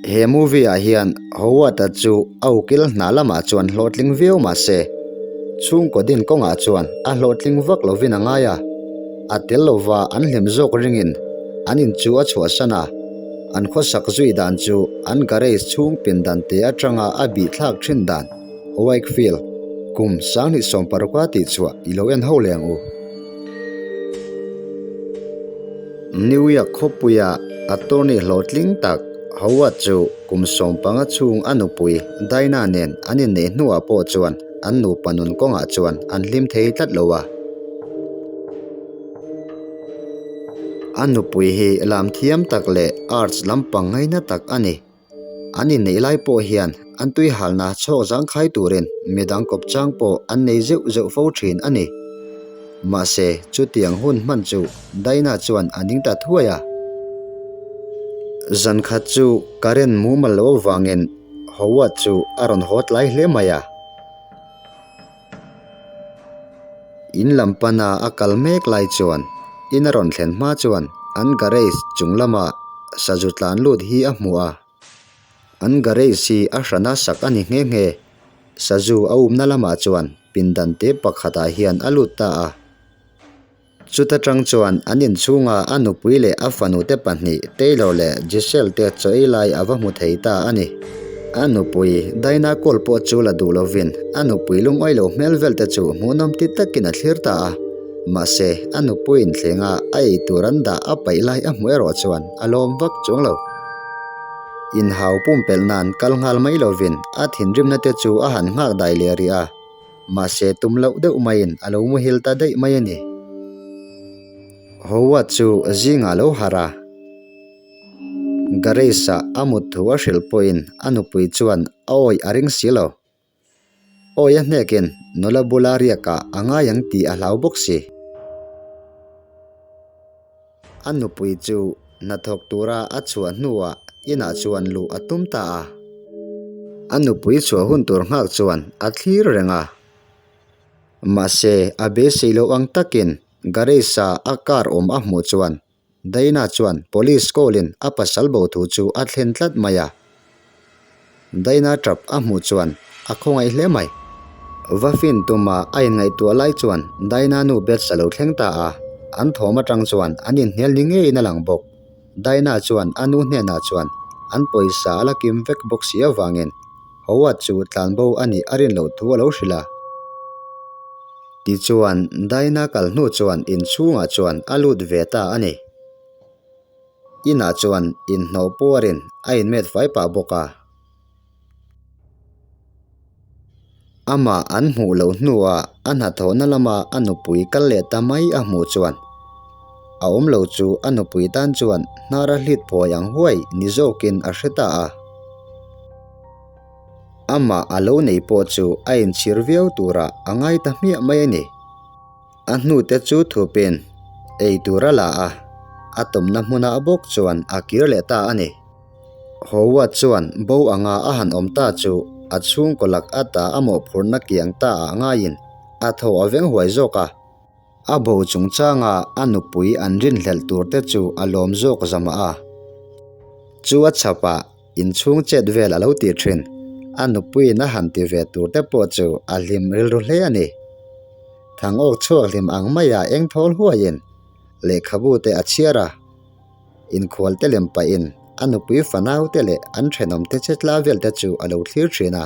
He movie ah hian Howard-a chu a ukil hna lamah chuan hlawhtling viau mah se, chhungkaw din kawngah chuan a hlawhtling vak lovin a ngai a. A tel lova an hlim zawk ringin an in chu a chhuahsan a, an khawsak zui dan chu an garage chhung pindan te atanga a bih thlak thin dan Wakefield kum 2016 a tih chhuah i lo en ho leh ang u. New York khawpuia attorney hlawhtling tak Howard chu kum 15 chhung a nupui Dinah nen an inneih hnuah pawh chuan an nupa nun kawngah chuan an hlim thei tlat lo a. A nupui hi lam thiam tak leh arts lampang ngaina tak a ni. An inneih lai pawh hian an tuihalna chhawk zangkhai turin midang kawp chang pawh an nei zeuh zeuh fo thin a ni. Mahse, chutiang hun hman chu Dinah chuan a ning ta thuai a. Zan khat chu current mumal loh avangin Howard chu a rawn haw tlai hle mai a. In lam pana a kal mek lai chuan in a rawn thlen hma chuan an garage chung lama sazu tlan lut hi a hmu a. An garage hi a hrana sak a ni nghe nghe. Sazu a umna lamah chuan pindan te pakhatah hian a lut ta a. Chuta tang chuan an inchhunga a nupui leh a fanute pahnih Taylor leh Giselle te chaw ei lai a va hmu thei ta a ni. A nupui Dinah call pawh chu la duh lovin a nupui lungawi lo hmel vel te chu hmuhnawm ti takin a thlir ta a. Mahse, a nupui inthlenga a ei tur an dah a paih lai a hmuh erawh chuan a lawm vak chuang lo. Inhau pumpelh nan kal nghal mai lovin a thinrimna te chu a han nghak dai leh rih a. Mahse tum loh deuh maiin a lo muhil ta daih mai a ni. Howard chu zingah lo harh a, Garage-ah a mut thu a hrilh pawhin a nupui chuan a awih a ring si lo. Awi a hnekin nula bula riakah a ngai ang tih a hlau bawk si. A nupui chu hnathawk tura a chhuah hnuah inah chuan luh a tum ta a. A nupui chhuah hun tur nghak chuan a thlir reng a. Mahse, a beisei loh ang takin garage-a a car awm a hmuh chuan Dayna chuan police call-in a pasal bo thu chu a thlen tlat mai a. Dayna tap a hmuh chuan a khawngaih hle mai. Va fin tuma a inngaihtuah lai chuan Dayna nu Bets a lo thleng ta a, an thawm atang chuan an inhnial ni ngeiin a lang bawk. Dayna chuan a nu hnenah chuan an pawisa a la kim vek bawk si avangin Howard chu tlanbo a nih a rin loh thu a lo hrilh a. Tichuan, Daina kal hnu chuan inchhungah chuan a lut ve ta a ni. Inah chuan inhnawh puarin a inmet fai pah bawk a. Amah an hmuh loh hnuah a hnathawhna lama a nupui kal leh ta mai a hmuh chuan a awm lo chu a nupui tan chuan hnar a hlit phawi ang huai ni zawkin a hre ta a. Amah a lo nei pawh chu a inchhir viau turah a ngai ta hmiah mai a ni. A hnute chu thupin ei tur a la a, a tawmna hmunah bawk chuan a kir leh ta a ni. Howard chuan bo anga a han awm ta chu a chhungkaw lak ata a mawhphurhna kiang ta ah ngaiin a tho a veng huai zawk a. A bo chungchanga a nupui an rinhlelh tur te chu a lawm zawk zamah a. Chu a chhapah Inchhung chet vel a lo ti thin. A nupuiin a han ti ve tur te pawh chu a hlim rilru hle a ni. Thangawk chhuak hlim ang maia eng thawl huaiin lehkhabu te a chhiar a. Inkhual te lem pahin a nupui fanau te leh an thenawm te chetla vel te chu a lo thlir thin a.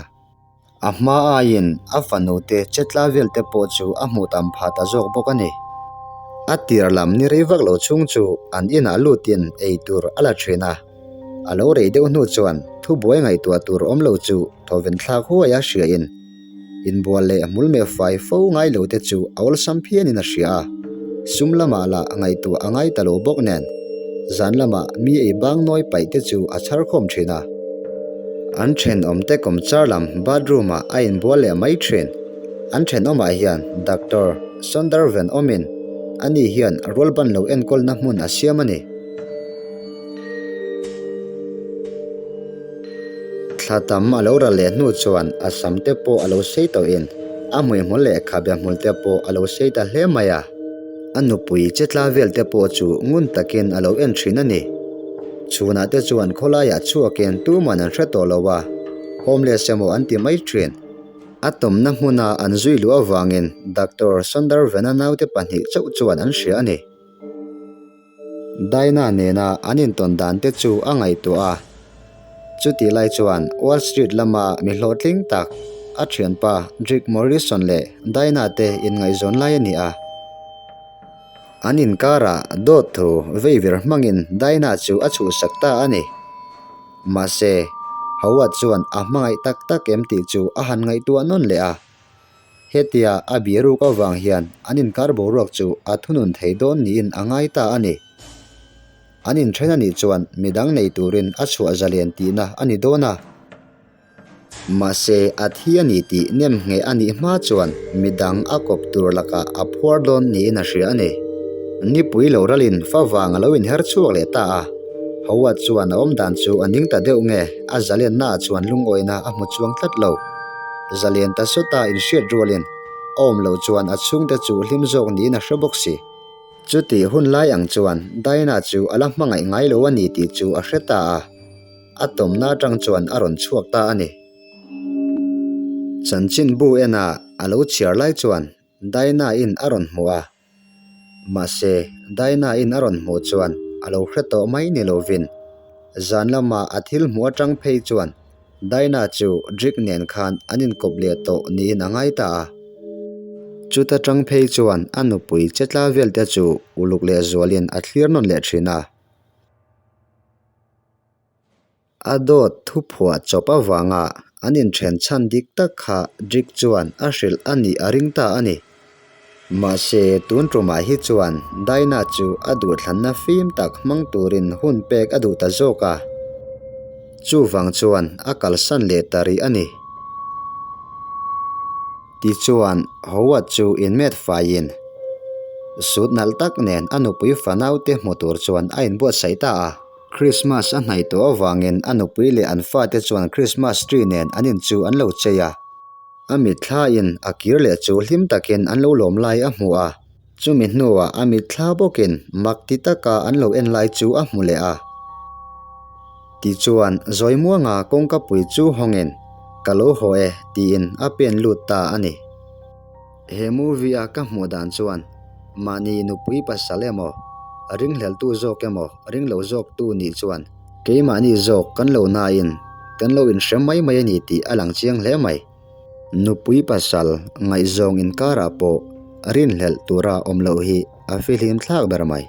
A hma aiin a fanu te chetla vel te pawh chu a hmuh tam phah ta zawk bawk a ni. A tir lam ni rei vak lo chhung chu an inah lutin ei tur a la thin a. A lo rei deuh hnu chuan thubuai ngaihtuah tur awm lo chu thawven thlak huai a hriain inbual leh hmulmeh fai fo ngai lo te chu a awlsam phianin a hria a. Sum lamah lah ngaihtuah a ngai ta lo bawk nen zan lamah mi ei bang nawi paih te chu a chhar khawm thin a. An thenawmte kawmchar lam bathroom ah a inbual leh mai thin. An thenawmah hian Doctor Sundarvan awmin ani hian rualban lo enkawlna hmun a siam a ni. Thla tam a lo ral leh hnu chuan a sam te pawh a lo sei tawhin a hmuihmul leh khabe hmul te pawh a lo sei ta hle mai a. A nupui chetla vel te pawh chu ngun takin a lo en thin a ni. Chhunah te chuan khawlaiah chhuakin tuman an hre tawh lo a, homeless emaw an ti mai thin. A tawmna hmuna an zui luh avangin Doctor Sundarvena naute pahnih chauh chuan an hria a ni. Dinah nena an intawn dan te chu a ngaihtuah a. Chutih lai chuan Wall Street lama mi hlawhtling tak a thianpa Dick Morrison leh Dinah te inngaihzawn lai a ni a. An inkarah dawt thu veivir hmangin Dinah chu a chhuhsak ta a ni. Mahse, Howard chuan a hmangaih tak tak em tih chu a han ngaihtuah nawn leh a. Hetia a biaruk avang hian an inkar boruak chu a thunun thei dawn niin a ngai ta a ni. An inthen a nih chuan midang nei turin a chhuah zalen tihna a ni dawn a. Mahse, a thi a ni tih nem ngheh a nih hma chuan midang a kawp tur lakah a phuar dawn niin a hria a ni. Nipui lo ralin fa vang a lo inher chhuak leh ta a. Howard chuan a awmdan chu a ning ta deuh nge a zalennaah chuan lungawina a hmu chuang tlat lo. Zalen ta sawta inhriat rualin a awm loh chuan a chhungte chu hlim zawk niin a hre bawk si. Chutih hun lai ang chuan Dinah chu a la hmangaih ngai lo a ni tih chu a hre ta a, a tawmna atang chuan a rawn chhuak ta a ni. Chanchinbu ena a lo chhiar lai chuan Dinah-in a rawn hmu a. Mahse, Dinah-in a rawn hmuh chuan a lo hre tawh mai ni lovin zan lama a thil hmuh atang phei chuan Dinah chu Drick nen khan an inkawp leh tawh niin a ngai ta a. Chuta tang phei chuan a nupui che tla vel te chu uluk leh zualin a thlir nawn leh thin a. A dawt thuphuah chawp avanga an inthen chhan dik tak kha Drick chuan a hrilh a nih a ring ta a ni. Mahse, tun tumah hi chuan Dinah chu a duhthlanna fim tak hmang turin hun pek a duh ta zawk a. Chuvang chuan a kalsan leh ta rih a ni. Tichuan, Howard chu inmet faiin sut nalh tak nen a nupui fanaute hmu tur chuan a inbuatsaih ta a. Krismas a hnaih tawh avangin a nupui leh an fate chuan Krismas tree nen an in chu an lo chei a. A mitthlain a kir leh chu hlim takin an lo lawm lai a hmu a, chumi hnuah a mitthla bawkin mak ti taka an lo en lai chu a hmu leh a. Tichuan, Zawimuanga kawngkapui chu hawngin, Ka lo haw e, tiin a pen lut ta a ni. He movie a ka hmuh dan chuan mahni nupui pasal emaw, ringhleltu zawk emaw, ringlo zawktu nih chuan keimahni zawk kan lo nain kan lo inhrem mai mai a ni tih a lang chiang hle mai. Nupui pasal ngaihzawng inkarah pawh rinhlelh tura awm loh hi a fihlim thlak ber mai.